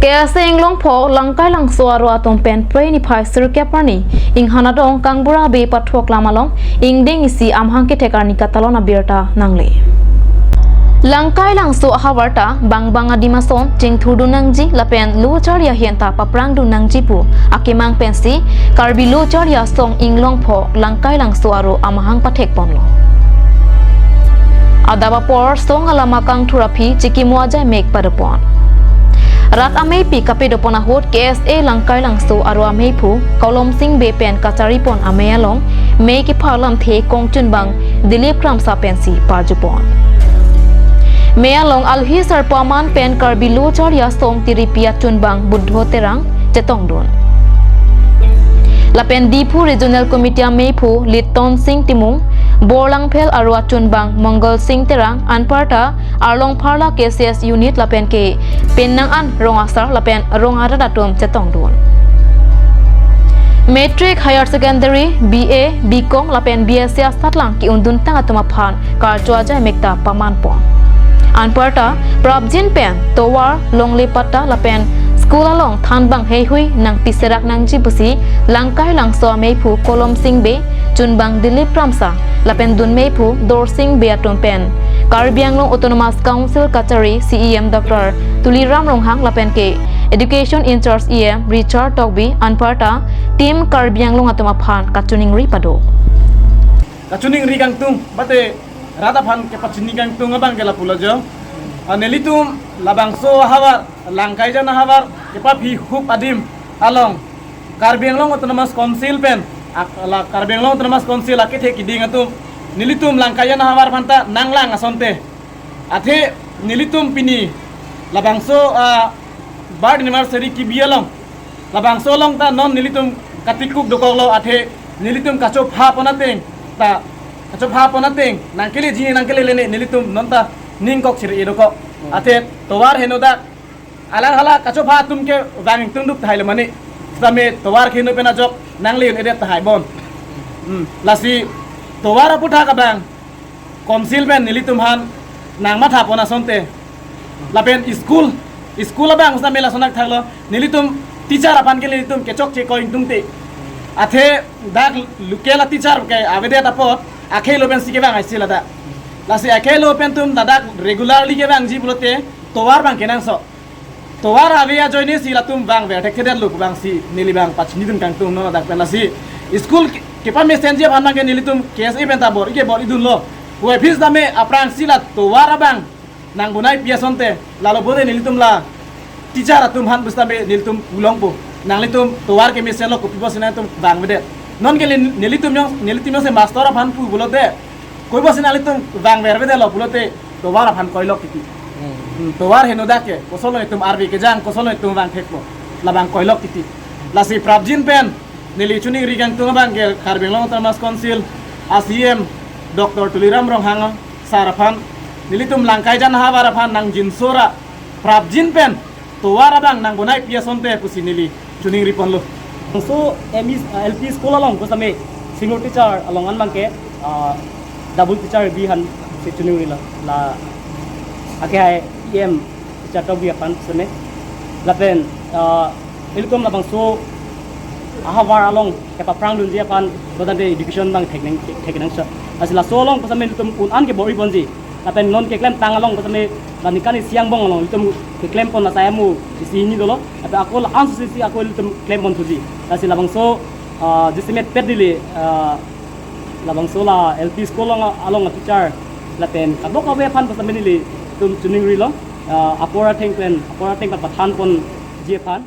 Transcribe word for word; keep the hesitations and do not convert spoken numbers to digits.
K S A Inglongpho Langkailangso aro atum pen Phre niphai sirkep arni Inghan adong Kangbura Bey pathok lam along ingdeng isi amahang kethek arni katalon abirta nangle. Langkailangso ahavar ta bangbang adim ason chingthurdun nangji lapen lo charli ahin ta paprangdun nangji pu akemang pensi Karbi lo charli asong Inglongpho Langkailangso aro amahang pathekponlo. Adap apor song alama kangthur aphi chikimo ajaimek padopon. Rat ameipi kapedopon ahut K S A Langkailangso aro ameiphu Kolomsing Bey pen kacharipon amei along mei kepha lamthe kongchunbang Dilip Kramsa pensi parjupon. Mei along alhi sarpo aman pen Karbi lo charli asong tiripi achunbang Buddho Terang chetongdun. Lapen Diphu Regional Committee ameiphu Liton Sing Timung, Borlangphel aro achunbang Mongol Sing Terang, anparta Arlong Pharla K C S unit lapen ke Penang an rong asar lapen rong arat atum chetongdun. Matric, Higher Secondary, B A, B Com lapen B S C asatlang ke-unduntang atum aphan karcho ajaimek ta pamanpon. Anparta prapjin pen tovar, longle patta lapen school along thanbang heihui nangpiserak nangji pusi Langkailangso ameiphu Kolomsing Bey, chunbang Dilip Kramsa lapen dunmeiphu Dorsing Bey atum pen Karbi Anglong Autonomous Council kachari C E M Doctor Tuliram Ronghang lapen ke Education in-charge E M Richard Tokbi anparta Team Karbi Anglong atum aphan kachiningri pado. Kachiningri kangtung, mate rat aphan kepachini kangtung abang ke lapulo jo. Ah, nelitum labangso ahavar, Langkaijan ahavar kepaphi hup adim along Karbi Anglong Autonomous Council pen, ak-, la Karbi Anglong Autonomous Council akethe kiding atum nelitum Langkaijan ahavar aphanta nanglang asonte. Athe nelitum pini labangso, ah, birth anniversary kebi along, labangso along ta non nelitum katikuk dokoklo, athe nelitum kachopha pon ateng ta, kachopha pon ateng nangkeleji nangkelele nelitum non ta ningkok chiri dokok. Hmm. Athe tovar henodak alang hala kachopha atum ke vang ingtungduk tahai lo mane. Tame tovar keheno pen ajok nangle-un-edet tahai bon. Hmm. Lasi tovar aputhak abang Council pen nelitum aphan nangmatha pon asonte. Lapen school, school abang same lasonak thaklo. Nelitum teacher aphan ke nelitum kechokche ko ingtungte. Athe dak local teacher ke avedet apot akhei lo pensi kevang aisi lata. Lasi akhei lo pen atum ladak regularly kevangji pulote tovar abang kenangsot. Tovar ave ajoine si latum vangver thekthedetlo pu abangsi neli abang pachinidun kangtung non ladak pen. Lasi school ke, kepamesenji aphan abang ke nelitum K S A pen ta bor-i ke bor-idunlo. Puvoiphit tame aphrangsi la tovar abang nangbonaipi asonte, lalo pulote nelitum la teacher atum aphan pusitame nelitum pulongpo. Nanglitum tovar kemesenlo, kopi pusi nangtum vangvedet. Non ke neli-, nelitum jong, nelitum jongsi master aphan pu pulote, kopi pusi nanglitum vangvervedetlo pulote tovar aphan koilok titi. Hmm. Hmm, tovar henodak ke, kosonlo itum arve kejang, kosonlo itum vangthekpo. Labang koilok titi. Lasi prapjin pen neli chiningri kangtung abang ke Karbi Anglong Autonomous Council a C E M Doctor Tuliram Ronghang sar aphan, nelitum Langkaijan ahavar aphan nangjinso ra prapjin pen tovar abang nangbonaipi asonte pusi neli chiningri ponlo. So M E, uh, L P school along pusitame single teacher along an abang ke, uh, double teacher bi aphan si chiningrilo, la akehai E M Richard Tokbi aphan seme. Lapen, uh, ilitum labangso ahavar along kepaprangdunji aphan, bodante education abang theknang, theknang sa. Lasi laso along pusitame ilitum un-an ke bor-i ponji. Lapen non keklemtang along pusitame la ningkan isi angbong along ilitum keklem pon asai amu isi hini dolo. Lapen ako la-an susi ako ilitum klem pon thuji. Lasi labangso, ah, jasemet pet neli, ah, labangso la L P school along, along teacher lapen kadokave aphan pusitame nelitum chiningrilo, ah, apor atheng pen, apor atheng pen pathan ponji aphan.